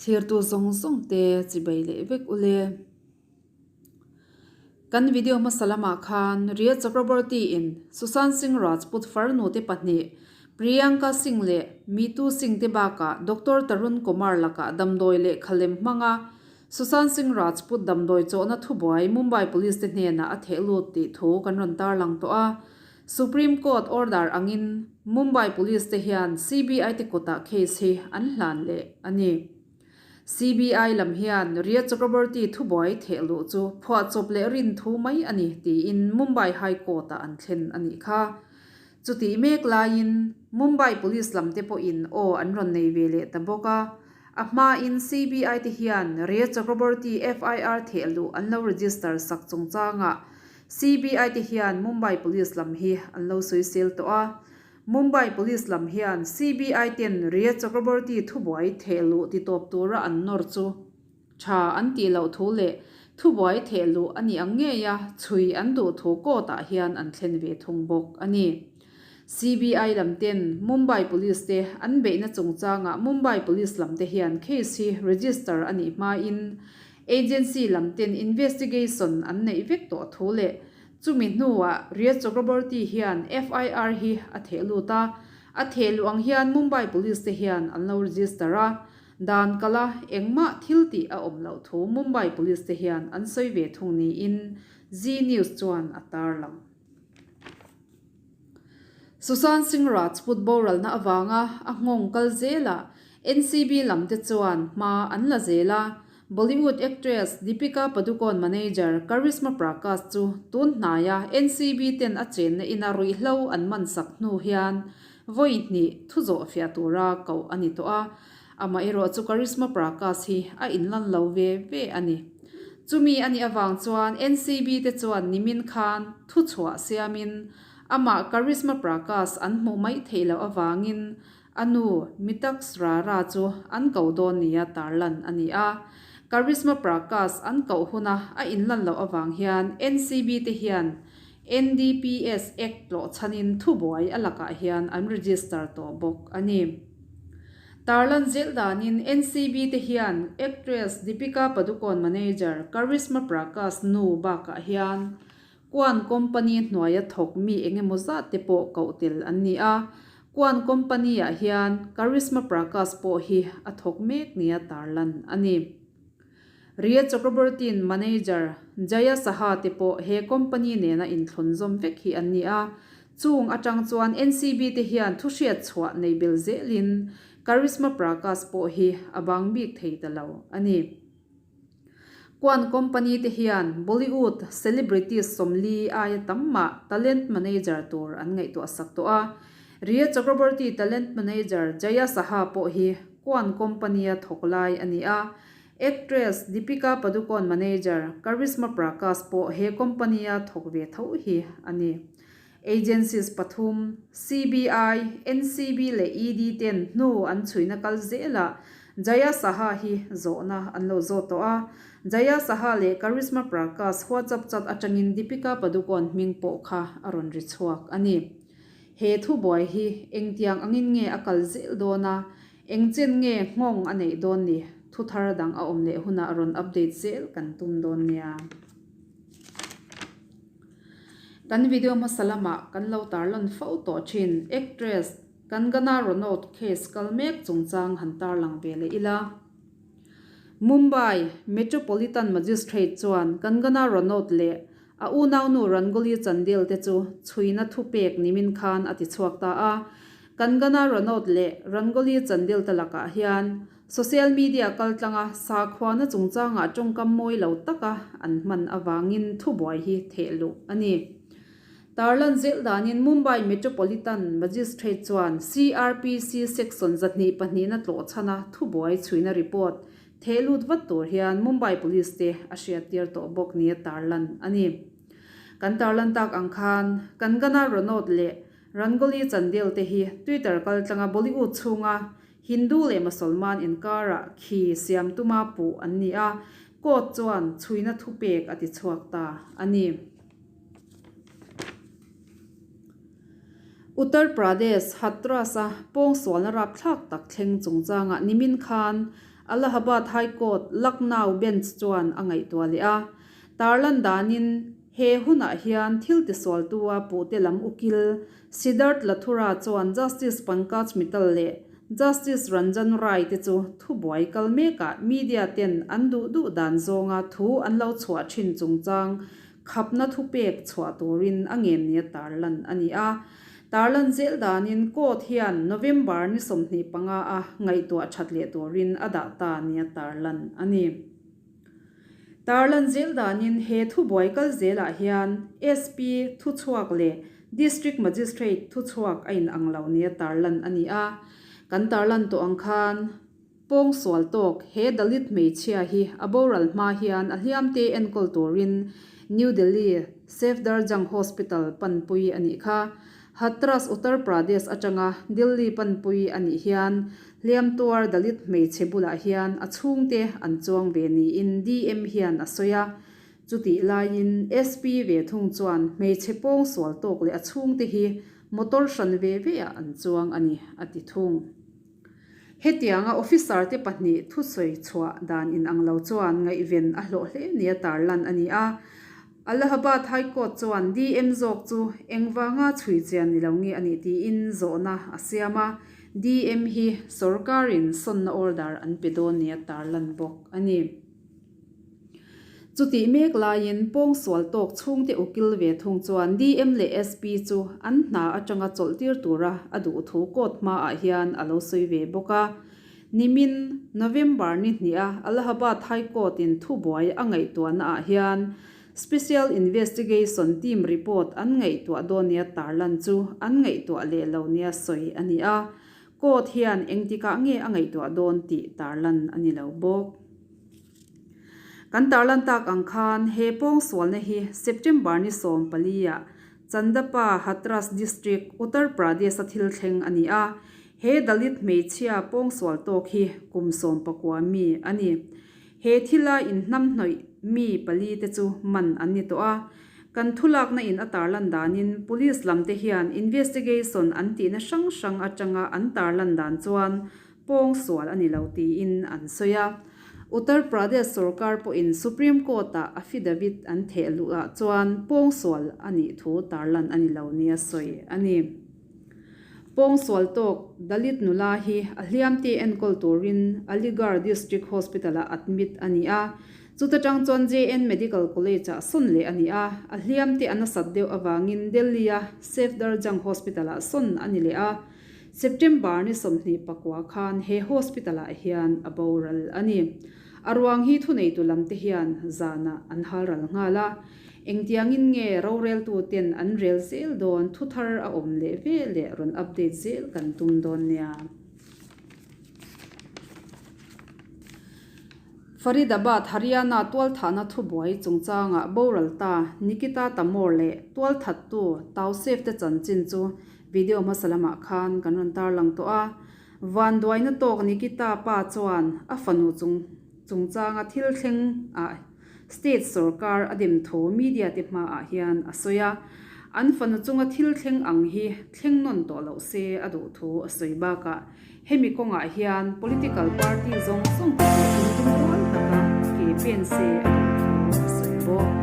Thlirtu zawng zawng te chibei leh vek ule. Kan video hmasa lamah khan Rhea Chakraborty in Sushant Singh Rajput farnu te pahnih Priyanka Singh leh Meetu Singh te bakah Doctor Tarun Kumar lakah damdawi lehkha lem hmanga Sushant Singh Rajput damdawi chawhna thubuai Mumbai Police te hnenah a theh lut tih thu kan rawn tarlang tawh a. Supreme Court order angin Mumbai Police te hian CBI te kutah case hi an hlan leh a ni. CBI lam hian Rhea Chakraborty thubuai theh luh chu phuahchawp leh rin thu mai a ni tiin Mumbai High Court-ah an thlen a nih kha. Chutih mek laiin Mumbai Police lam te pawhin aw an rawn nei ve leh ta bawk a. A hmain CBI te hian Rhea Chakraborty FIR theh luh an lo register sak chungchangah CBI te hian Mumbai Police lam hi an lo sawisel tawh a. Mumbai Police lam hian CBI ten Rhea Chakraborty thubuai theh luh ti tawp tura an nawr chu tha an tih loh thu leh thubuai theh luh a nih ang ngei a chhui an duh thu court ah hian an thlen ve thung bawk a ni. CBI lam ten Mumbai Police te an beihna chungchangah Mumbai Police lam te hian case hi register a nih hmain agency lam ten investigation an neih vek tawh thu leh Chumi hnuah Rhea Chakraborty hian FIR hi a theh lut a, a theh luh ang hian Mumbai Police te hian an lo register a, dan kala engmah thil tih a awm loh thu Mumbai Police te hian an sawi ve thung niin Zee News chuan a tarlang. Sushant Singh Rajput boralna avanga a nghawng kal zelah NCB lam te chuan hma an la zel a, Bollywood actress Deepika Padukone manager Karishma Prakash chu tun hnaia NCB ten a chenna ina ruihhlo an man sak hnu hian vawi hnih thu zawh fiah tura koh a ni tawh a, amaherawh chu Karishma Prakash hi a inlan lo ve ve a ni. Chumi a nih avang chuan NCB te chuan nimin khan thu chhuah siamin amah Karishma Prakash an hmuh mai theih loh avangin A nu, Mitax Rara chu an koh dawn nia tarlan a ni a. Karishma Prakash an koh huna a inlan loh avang hian NCB te hian NDPS Act tlawh chhanin thubuai a lakah hian an register tawh bawk a ni. Tarlan zel danin NCB te hian actress Deepika Padukone manager Karishma Prakash nu bakah hian Kuan company hnuaia thawk mi eng emaw zat te pawh koh tel an ni a, Kuan company-ah hian Karishma Prakash pawh hi a thawk mek nia tarlan a ni. Rhea Chakraborty-in manager Jaya Saha te pawh he company nena inthlawn zawm vek hi an ni a, chung atang chuan NCB te hian thuhriat chhuah nei bel zelin Karishma Prakash pawh hi a bang bik thei ta lo a ni. Kuan company te hian Bollywood celebrities 40 aia tam mah talent manager tur an ngaihtuah sak tawh a. Rhea Chakraborty talent manager Jaya Saha pawh hi Kuan company-a thawk lai a ni a. Actress Deepika Padukone manager Karishma Prakash pawh he company-a thawk ve tho hi a ni. Agencies pathum, CBI, NCB leh ED ten hnu an chhuihna kal zelah Jaya Saha hi zawhna an lo zawt tawh a. Jaya Saha leh Karishma Prakash WhatsApp chat atangin Deepika Padukone hming pawh kha a rawn ri chhuak a ni. He thubuai hi engtiang angin nge a kal zel dawn a, eng chen nge nghawng a neih dawn ni? Thu thar dang a awm leh hunah rawn update zel kan tum dawn nia. Kan video hmasa lamah kan lo tarlan fo tawh thin actress Kangana Ranaut case kal mek chungchang han tarlang ve leh ila. Mumbai Metropolitan Magistrate chuan Kangana Ranaut leh a unaunu Rangoli Chandel te chu chhuina thupek nimin khan a ti chhuak ta a. Kangana Ranaut leh Rangoli Chandel te lakah hian Social media kaltlanga sakhuana chungchangah tawngkam mawi lo taka an hman avangin thubuai hi theh luh a ni. Tarlan zel danin Mumbai Metropolitan Magistrate chuan CrPC Section 2 na tlawhchhana thubuai chhuina report theh lut vat tur hian Mumbai Police te a hriattir tawh bawk nia tarlan a ni. Kan tarlan tak ang khan Kangana Ranaut leh Rangoli Chandel te hi Twitter kaltlanga Bollywood chhunga Hindu leh Mosolman inkarah khi siam tuma puh an ni a, court chuan chhuina thupek a ti chhuak ta a ni. Uttar Pradesh, Hathras-a pawngsualna rapthlak tak thleng chungchangah nimin khan Allahabad High Court, Lucknow Bench chuan a ngaihtuah leh a. Tarlan danin he hunah hian thil tisualtua puhte lam ukil Siddharth Lathura chuan Justice Pankaj Mittal leh Justice Ranjan Rai te chu thubuai kal mekah media ten an duh duh dan zawnga thu an lo chhuah thin chungchang khapna thupek chhuah turin a ngen nia tarlan a ni a. Tarlan zel danin court hian November ni 25 a ngaihtuah that leh turin a dah ta nia tarlan a ni. Tarlan zel danin he thubuai kal zelah hian SP thuchhuak leh District Magistrate thuchhuak a inang lo nia tarlan a ni a. Kan tarlan tawh ang khan Pawngsual tawk he Dalit hmeichhia hi a boral hma hian a hliamte enkawl turin New Delhi Safdarjung Hospital panpui a nih kha. Hathras Uttar Pradesh atanga Delhi panpui a nih hian hliam tuar Dalit hmeichhe bulah hian a chhungte an chuang ve niin DM hian a sawi a. Chutih laiin SP ve thung chuan hmeichhe pawngsual tawk leh a chhungte hi motor hran ve veah an chuang a ni, a ti thung. Hetianga officer te pahnih thusawi chhuah dan inang lo chuan ngaihven a hlawh hle nia tarlan a ni a. Allahabad High Court chuan DM zawk chu engvanga chhui chian ni lo nge a nih tiin zawhna a siam a, DM hi sorkarin sawnna order an pe dawn nia tarlan bawk a ni. Chutih mek laiin pawngsual tawk chhungte ukil ve thung chuan DM leh SP chu an hna atanga chawlh tir tura a duh thu court hmaah hian a lo sawi ve bawk a. Nimin, November ni hniha Allahabad High Court in thubuai a ngaihtuahnaah hian Special Investigation Team report an ngaihtuah dawn nia tarlan chu an ngaihtuah leh lo nia sawi a ni a. Court hian engtikah nge a ngaihtuah dawn tih tarlan a ni lo bawk. Kan tarlan tak ang khan he pawngsualna hi September ni 14 ah Chandapa, Hathras District, Uttar Pradesh a thil thleng a ni a. He Dalit hmeichhia pawngsual tawk hi kum 19 mi a ni. He thila inhnamhnawih mi pali te chu man an ni tawh a. Kan thulakna in a tarlan danin Police lam te hian investigation an tihna hrang hrang atanga an tarlan dan chuan pawngsual a ni lo tiin an sawi a. Uttar Pradesh sorkar pawhin Supreme Court-ah affidavit an theh luhah chuan pawngsual a nih thu tarlan a ni lo nia sawi a ni. Pawngsual tawk Dalit nula hi a hliamte enkawl turin Aligarh District Hospital-ah admit a ni a. Chuta tang chuan JN Medical College-ah sawn leh a ni a, a hliamte a nasat deuh avangin Delhi-a Safdarjung Hospital-ah sawn a ni leh a. September ni 29 khan he hospital ah hian a boral a ni. A ruang hi thuneitu lam te hian zanah an halral nghal a, engtiangin nge roreltu ten an rel zel dawn thuthar a awm leh ve leh rawn update zel kan tum dawn nia. Faridabad, Haryana tualthahna thubuai chungchangah boral ta Nikita Tamor leh tualthattu Tausef te chanchin chu Video hmasa lamah khan kan rawn tarlang tawh a, vanduaina tawk Nikita pa chuan a fanu chung chungchanga thil thleng ah state sorkar a dem thu media te hmaah hian a sawi a, an fanu chunga thil thleng ang hi thleng nawn tawh loh se a duh thu a sawi bakah hemi kawngah hian political party zawng zawng te pawh inlungrual taka ke pen se a duh thu a sawi bawk.